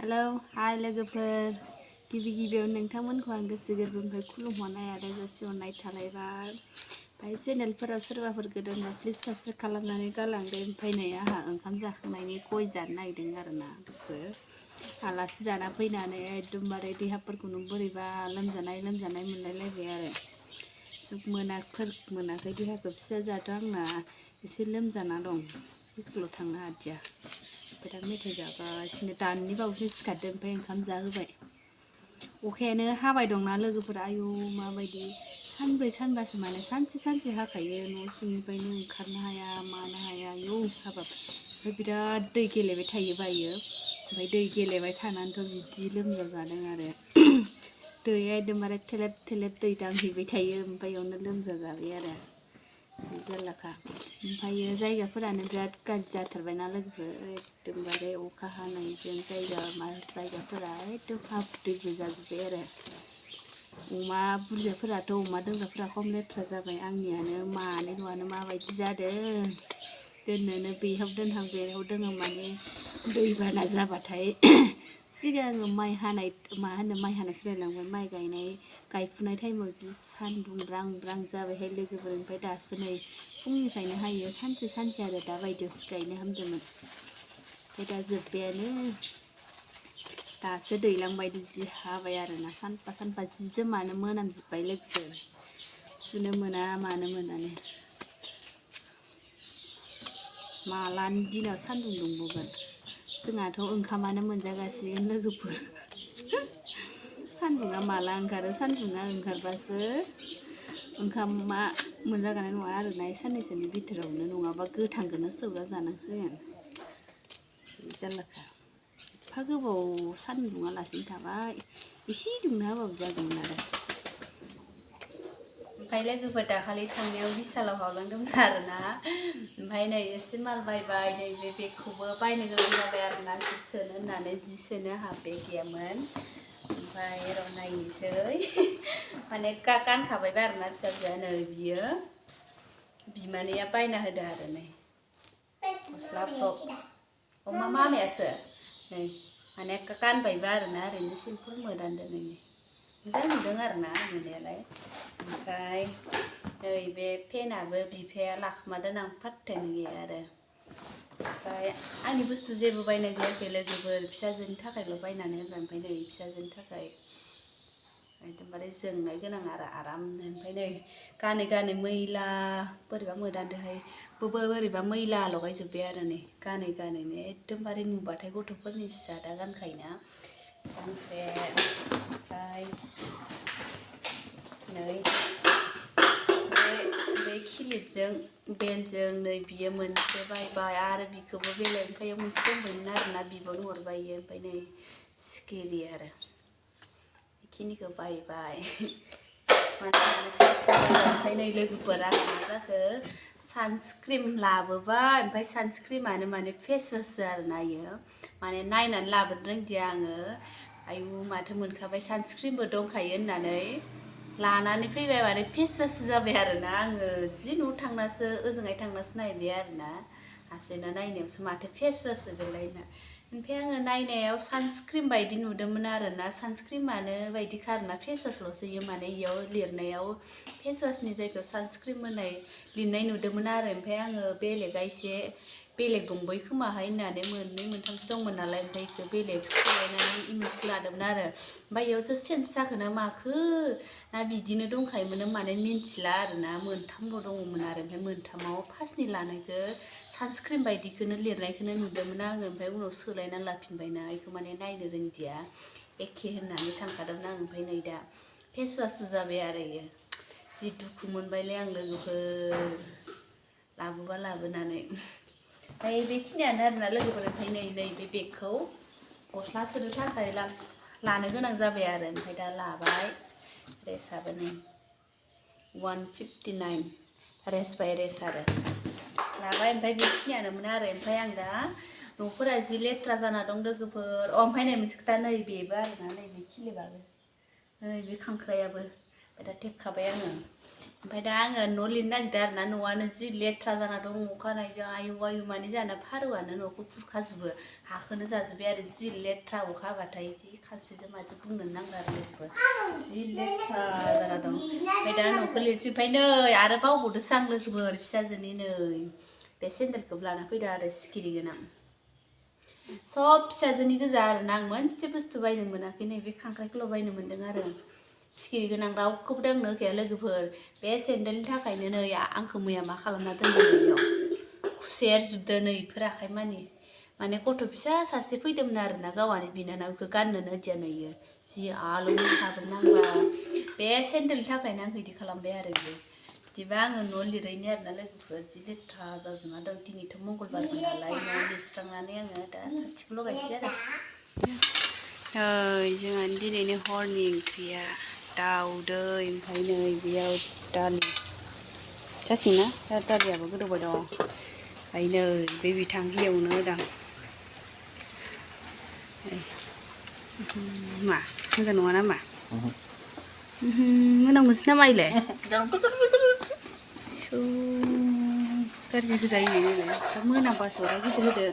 Hello, hi लोगोफोर गिबियाव नोंथांमोनखौ आं गोसो गोरबोनिफ्राय खुलुमहरनाय आरो जासिहरनाय थालायबाय। ओमफ्राय चेनेलफोराव सोरबाफोर गोदानबा प्लिज साबस्क्राइब खालामनानै गालांदो। ओमफ्राय नै आंहा ओंखाम जाखांनायनि गय जानो नागिरदों आरोना लोगोफोर। आलासि जाना फैनानै एकदमबारे देहाफोरखौनो बोरैबा लोमजानाय मोनलायलायबाय आरो सुख मोनाखै देहाखौ। फिसाजोआथ' आंना एसे लोमजाना दं, स्कुलाव थांनो हादिया। दा मेथाइ जागासिनो दानि बावैसो सिखारदों, ओमफ्राय ओंखाम जाहोबाय। अखायानो हाबाय दंना लोगोफोर, आयु माबायदि सानब्रै सानबासो माने सानसे हाखायो। न' सिंनिफ्रायनो ओंखारनो हाया मानो हाया आयु हाबाब। ओमफ्राय बिराद दै गेलेबाय थायो बायो। ओमफ्राय दै गेलेबाय थानानैथ' बिदि लोमजाजादों आरो दैया एकदमबारे थेलेब दै दांहैबाय थायो। ओमफ्राय बेयावनो लोमजाजाबाय आरो जि जारलाखा। ओमफ्रायो जायगाफोरानो बिराद गाज्रि जाथारबायना लोगोफोर, एकदमबारे अखा हानायजों जायगाफोरा एकदम हाब्रु दैब्रु जाजोब्बाय आरो। अमा बुरजाफोराथ' अमा दोनग्राफोरा खम लेथ्रा जाबाय। आंनियानो मानैल'आनो माबायदि जादों, दोननोनो बेयाव दोनहां बेयाव दोनहां माने दैबाना जाबाथाय सिगाङो माइ हानायसो बायलांबाय। माइ गायफुनाय टाइमाव जि सान्दुं ब्रां जाबायहाय लोगोफोर। ओमफ्राय दासो नै फुंनिफ्रायनो हायो, सानसे आरो दा बायदियावसो गायनो हामदोंमोन। ओमफ्राय दा जोब्बायानो, दासो दैज्लां बायदि जि हाबाय आरोना सानफा जि जोमानो मोनामजोब्बाय लोगोफोर, सुनो मोना मानो मोनानो। मालानि दिनाव सान्दुं दुंबावगोन, जोंहाथ' ओंखामानो मोनजागासिनो लोगोफोर। सान्दुङा माला ओंखारो, सान्दुङा ओंखारबासो ओंखामा मोनजागानाय नङा आरोना साननैसोनि बिथोरावनो, नङाबा गोथांखौनो सौरा जानांसिगोन। जारलाखा एफा गोबाव सान्दुं दुङालासिनो थाबाय, एसे दुंना होबाबो जागौमोन आरो। ओमफ्राय लोगोफोर दाखालि थांनायाव बिसालाव हाबलांदोंमोन आरोना, ओमफ्राय नै एसे माल बायबाय। नैबे बेगखौबो बायनो गोनां जाबाय आरोना, जि सोनो होननानै। जि सोनो आंहा बेग गैयामोन। ओमफ्राय र' नायनोसै, माने गानखाबायबो आरोना फिसाजोआ। नै बियो बिमानैया बायना होदो आरो नै गस्ला फ्रक। अमा मामायासो नै माने गानबायबो आरोना, ओरैनो सिम्पोल मोदानदों। नै मोजां नुदों आरोना नुनायालाय। ओमफ्राय नैबे पेनाबो बिफाया लाखोमादों, आं पात्तायानो गैया आरो। ओमफ्राय आंनि बुस्थु जेबो बायनाय जायाखै लोगोफोर, फिसाजोनि थाखायल' बायनानै होबाय। ओमफ्राय नै फिसाजोनि थाखाय एकदमबारे जोंनाय गोनां आरो आरामनो। ओमफ्राय नै गानै मैला बोरैबा मोदानदोंहाय, बोरैबा मैला लगायजोब्बाय आरो नै गानैनो एकदमबारे नुबाथाय गथ'फोरनि जादा गानखायोना गांसे। ओमफ्राय नै बे खिलिपजों बेलजों नै बियो मोनसे बायबाय आरो बिखौबो बेलेग। ओमफ्राय मोनसे दंबायमोन आरोना, बिब'नो हरबाय इयो। ओमफ्राय नै सिखिरि आरो बेखिनिखौ बायबाय। ओमफ्राय नै लोगोफोरा मा जाखो, सानस्क्रिम लाबोबाय। ओमफ्राय सानस्क्रिमानो माने फेसवाससो आरोना इयो, माने नायनानै लाबोनो रोंदिया आङो। आयु माथो मोनखाबाय, सानस्क्रिमबो दंखायो होननानै लानानै फैबाय। माने फेसवाससो जाबाय आरोना। आङो जि न'आव थांनासो ओजोंहाय थांनासो नायबाय आरोना, हासबेन्डआ नायनायावसो माथो फेसवाससो बेलाय होनना। ओमफ्राय आङो नायनायाव सानस्क्रिम बायदि नुदोंमोन आरोना, सानस्क्रिमानो बायदिखा आरोना, फेसवासल'सो इयो। माने इयाव लिरनायाव फेसवासनि जायगायाव सानस्क्रिम होननाय लिरनाय नुदोंमोन आरो। ओमफ्राय आङो बेलेगा एसे बेलेग दंबाय खोमाहाय होननानै, मोननै मोनथामसो दंमोन नालाय। ओमफ्राय बेखौ बेलेग सोलायनानै इमेजखौ लादोंमोन आरो। ओमफ्राय इयावसो चेन्ज जाखो ना माखो ना बिदिनो दंखायोमोन माने मिन्थिला आरोना। मोनथामल' दङमोन आरो। ओमफ्राय मोनथामाव फार्स्टनि लानायखौ सानस्क्रिम बायदिखौनो लिरनायखौनो नुदोंमोन आङो। ओमफ्राय उनाव सोलायनानै लाफिनबायना, बेखौ माने नायनो रोंदिया, एखे होननानै सानखादोंमोन आं। ओमफ्राय नै दा फेसवाससो जाबाय आरो इयो। जि दुखु मोनबायलै आं लोगोफोर लाबोबा लाबोनानै। ओमफ्राय बेखिनियानो आरोना लोगोफोर। ओमफ्राय नैबे बेगखौ गस्ला सोनो थाखाय लानो गोनां जाबाय आरो। ओमफ्राय दा लाबाय, रेसाबो नै 159 रेस बाय रेस आरो लाबाय। ओमफ्राय बेखिनियानोमोन आरो। ओमफ्राय आं दा न'फोरा जि लेथ्रा जाना दं लोगोफोर। ओमफ्राय नै मोनसे खोथा, नैबेबो आरोना, नैबे खिलिबाबो, नैबे खांख्रायाबो। ओमफ्राय दा थेबखाबाय आङो। ओमफ्राय दा आङो न' लिरनो नागिरदों आरोना न'आनो जि लेथ्रा जाना दं अखा हानायजों आयु आयु माने जोंहाना फारौआनो न'खौ खुरखाजोबो हाखौनो जाजोब्बाय आरो जि लेथ्रा अखा हाबाथाय जि खानस्रिजों माजों बुंनो नांला आरो लोगोफोर जि लेथ्रा जाना दं ओमफ्राय दा न'खौ लिरसै ओमफ्राय नै आरो बावबावदोंसो आं लोगोफोर फिसाजोनि नै बे सेन्देलखौबो लाना फैदों आरो सिखिरि गोनां सब फिसाजोनि गोजा आरोना आं मोनसे बुस्थु बायनो मोनाखै नै बे खांख्राइखौल' बायनो मोन्दों आरो सिखिरि गोनां रावखौबो दांनो होखाया लोगोफोर बे सेन्देलनि थाखायनो नै आंखौ मैया मा खालामना दोनदों बेयाव खुसेरजोबदों नै इफोर आखाइ माने गथ' फिसा सासे फैदोंमोन आरोना गावहानि बिनानावखौ गाननोनो होदिया नैयो जि आलौनो साबोन नांबा बे सेन्देलनि थाखायनो आंखौ इदि खालामबाय आरो बियो बिदिबा आङो न' लिरैनि आरोना लोगोफोर जि लेथ्रा जाजोबना दं दिनैथ' मंगलबारबो नालाय न' लिरस्रांनानै आङो दा साथिखौ लगायनोसै आरो जोंहानि दिनैनि हरनि ओंख्रिया दाउदै ओमफ्राय नै बेयाव दालि जासिगोन ना दालियाबो गोदौबाय दं ओमफ्राय नै बे बिथां एवनो होदां मा मोजां नङा नामा मोनामगोनसो नामा इलाय गाज्रि गोजायो दा मोनामबासो गिदिर होदो